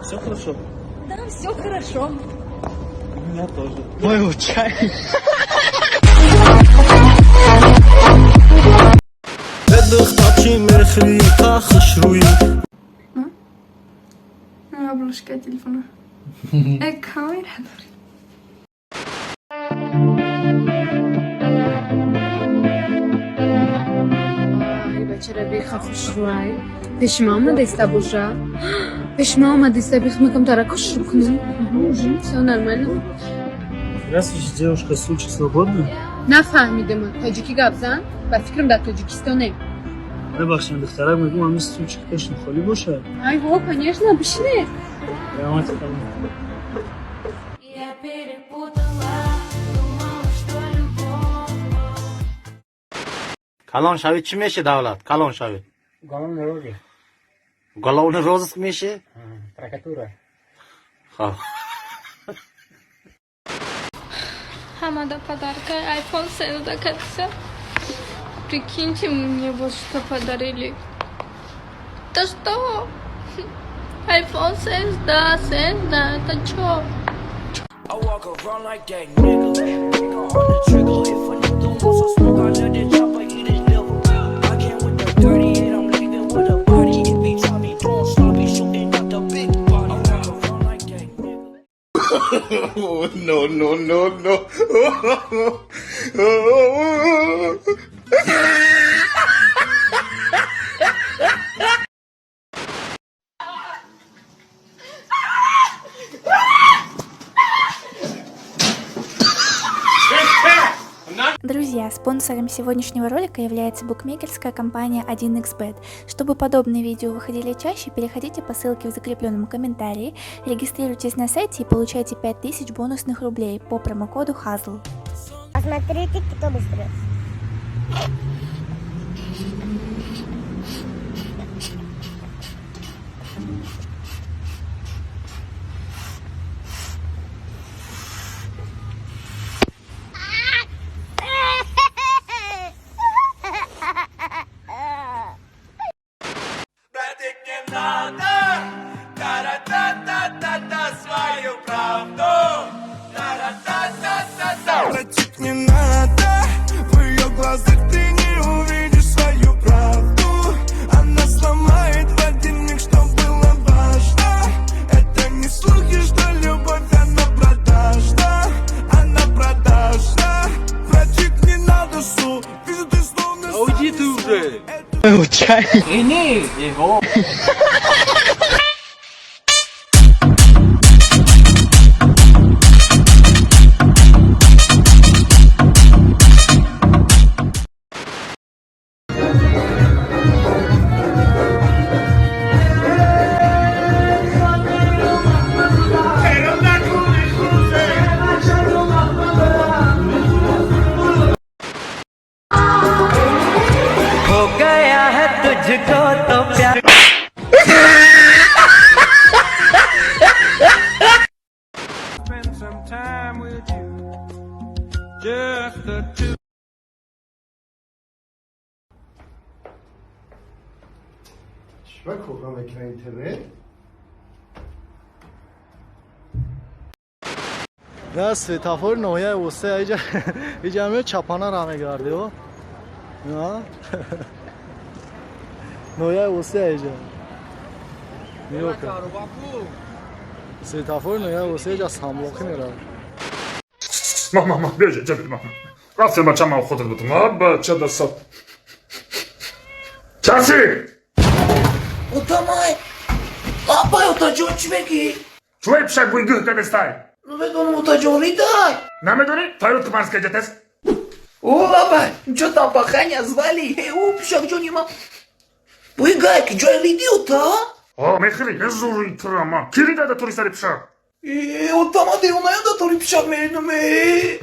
Все хорошо? Да, все хорошо. У меня тоже. Мой чай. Обложка телефона. Камера дорӣ. Ай, бачара беха хушрӯай. Пеши ма омадаиста боша. Пеши ма омадаиста бех мекам тарако шурӯъ кунам. Всё нормально. Здравствуйте, девушка, случай свободный? Нафаҳмидам. Тоҷикӣ гап зан. Ба фикрам дар Тоҷикистонем. Бебахшед, духтарак, мегӯм, ҳамин стульчик пешин холӣ бошад? Ай, ҳо, конечно, бишинед. Раҳмати калон. Я перепутала, думала, что любовь. Калон шавӣ, чӣ меши, Давлат? Калон шавӣ. Уголовный розыск. Уголовный розыск меши? Прокуратура. Хоб. Ҳамада подарка iPhone 17 катса. Прикиньте, мне вот что подарили. Да что? iPhone 16, 17, это чё? I walk around like that nigga. Finger on the trigger. If a nigga wants some smoke, I let it chopper eat his liver. I came with the 38, I'm leaving with a body. If he try me doing sloppy, shooting out the big body. I walk around like that nigga. No, no, no, no. Друзья, спонсором сегодняшнего ролика является букмекерская компания 1xBet. Чтобы подобные видео выходили чаще, переходите по ссылке в закрепленном комментарии, регистрируйтесь на сайте и получайте 5000 бонусных рублей по промокоду HAZL. Посмотрите, кто быстрее. Братик, не надо, та-ра-та-та-та-та, свою правду, та-ра-та-та-та-та. Братик, не надо, в ее глазах ты не увидишь свою правду. Она сломает в один миг, что было важно. Это не слухи, что любовь, она продажна. Она продажна. Братик, не надо, су, вижу, ты словно. Уйди ты уже! Чай. Его. हो गया है तुझको तो प्यार. Spend some time with you. Just the two. Чӣ кор мекунад интернет? На светофори ноҳияи Восе иҷа, иҷа мео чапана мегарди о. Ноҳияи Восе иҷа. Нигоҳ кун. Светофори ноҳияи Восе иҷа самлоқӣ меравад. Ма, ма, ма, биёҷа, ҷа, ма. Рафтем, бача, ман худат будам. А, бача, да сад. Часи! Отамай! Апай, отаҷон, чӣ мегӣ? Чӯи пишак бӯи гӯҳ кадестай? Намедонам, отаҷон, ридай. Намедонӣ? Тайёр ки марска ҷатес? О, апай, чё там паханя звали? Э, о, пишакҷони ма. Бӯи гай, ки ҷой риди, ота? О, мехӯри, зури турама. Ки рида да тури сари пишак? Э, отама, девонаям да тори пишак меридам, э.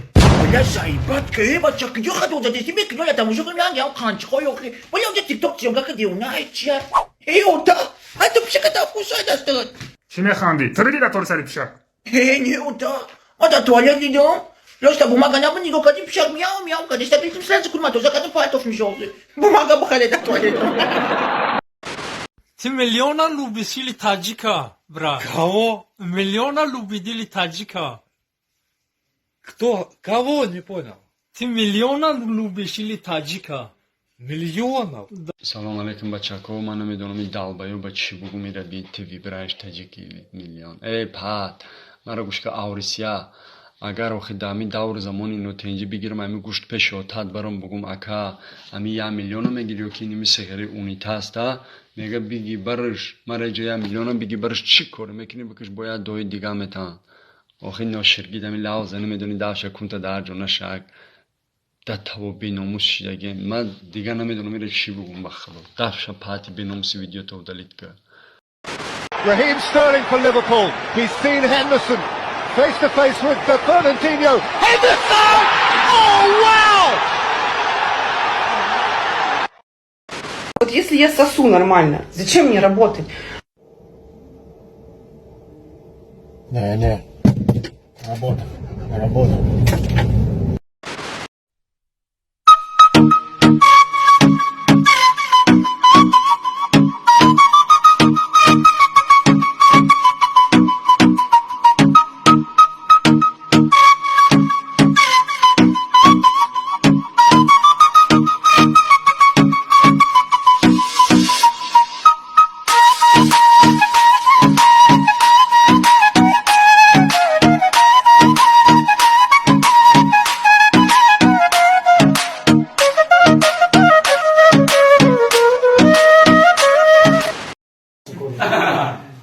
Бля, заебать, ке, бача, киҷо хато задеси ме, киҷо я тамошо кунам, янг, қанчиқо ёхи. Бля, унҷа тикток съёмка ки девона, чия. Э, ота, ай ту пишака вкусай дастат. Чӣ механдӣ? Ту риди да тори сари пишак? Э, не, ота. Ма дар туалет дидам. Лошта бумага набуд, нигоҳ кардим, пишак мяу мяу кардеста, битим сразу курма тоза кардим, партоф мешози. Бумага бухаре дар туалет. Ты миллиона любишь или таджика, брат? Кого? Миллиона любит или таджика? Кто? Кого? Не понял. Ты миллиона любишь или таджика? Миллионов? Салом алейкум, бачако. Ман намедонам, ин долбоёб ба чӣ бугум. Ира би ты выбираешь таджики или миллион. Эй, пат, маро гӯшка, аврисия. Агар охи да ами давру замони нотенҷӣ бигирам, ами гӯшт пеши отат баром, бугум: «Ака, ами 1 миллиона мегири ё ки ними сехери унитазта?» Мега: «Биги барш мара ҷо, 1 миллиона биги барш, чӣ коре мекунӣ, бикаш, бояд дои дига метан». Охи ноширгид, ами лавза намедони, давша кунта дар ҷо нашак да таво беномус шидаге. Ман дига намедонам ира чӣ бугум, ба худо. Дафша пати беномуси, видеото удалить ка. Raheem Sterling for Liverpool. He's seen Henderson face to face with Fernandinho. Henderson! Oh, wow! Вот если я сосу нормально, зачем мне работать? Не, не. Работа. Работа.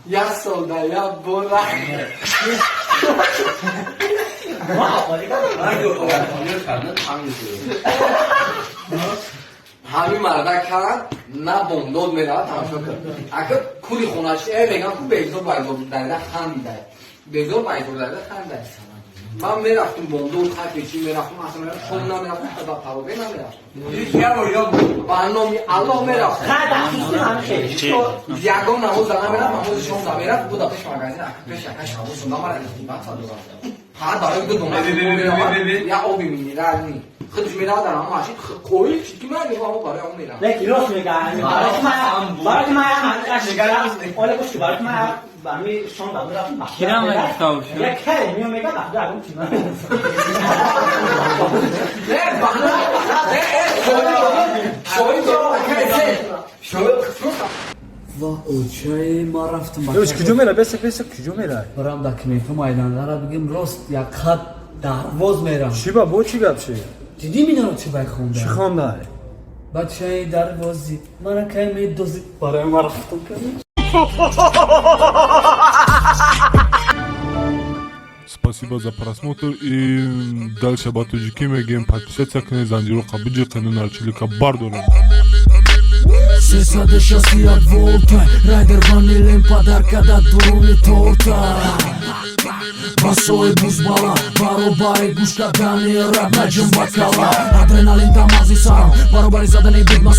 Як сол да як бора. Ҳамин мардак на бомдод меравад, тамошо кар. Ака кули хонач э мегам ку Бегзор Байзор дарида хандидай. Бегзор Байзор дарида хандай. Ман мерафтум бомдод, хапечи мерафтум, аслан мерафтум, шом намерафтум, ба парове намерафтум. Ба номи Аллоҳ мерафтум. Ягон намоз намерафт, намози шом намерафт, буда пеш магазин, ака пеш ака шабо сунда мара илтимат дорам. Ҳар барои ду дона я оби минерални. Худаш меравад дар ҳама машид қоил чӣ ки ман мегӯям, барои он меравад. Не, рост мегӯям. Барои ман оля гӯш, барои ман ҳами шом да мерафтам. Кирам мегуфтам. Як кай мео мегам, ахда агум чи ман. Не, баҳна, не, шоҳид шоҳид. Ва очаи ма рафтам. Куҷо мера? Беса, беса, куҷо мера? Барам документҳо майдандара бигим, рост як хат дарвоз мерам. Чӣ ба бо чӣ гап чи? Дидӣ минаро, чӣ бай хонда? Чӣ хонда? Бачаи дарвози мара кай медозӣ, барои ма рафтам. Спасибо за просмотр и дальше ба тоҷикӣ мегӯем: подписаться кунед, занҷироқа биҷиқену нарчилика бардорем. 361 волта, райдер ванилем, подарка да дуруни торта. Басои бузбала, баробари гӯш кардани раб наҷум бакала. Адреналин дамази сарам, баробари задани бигма.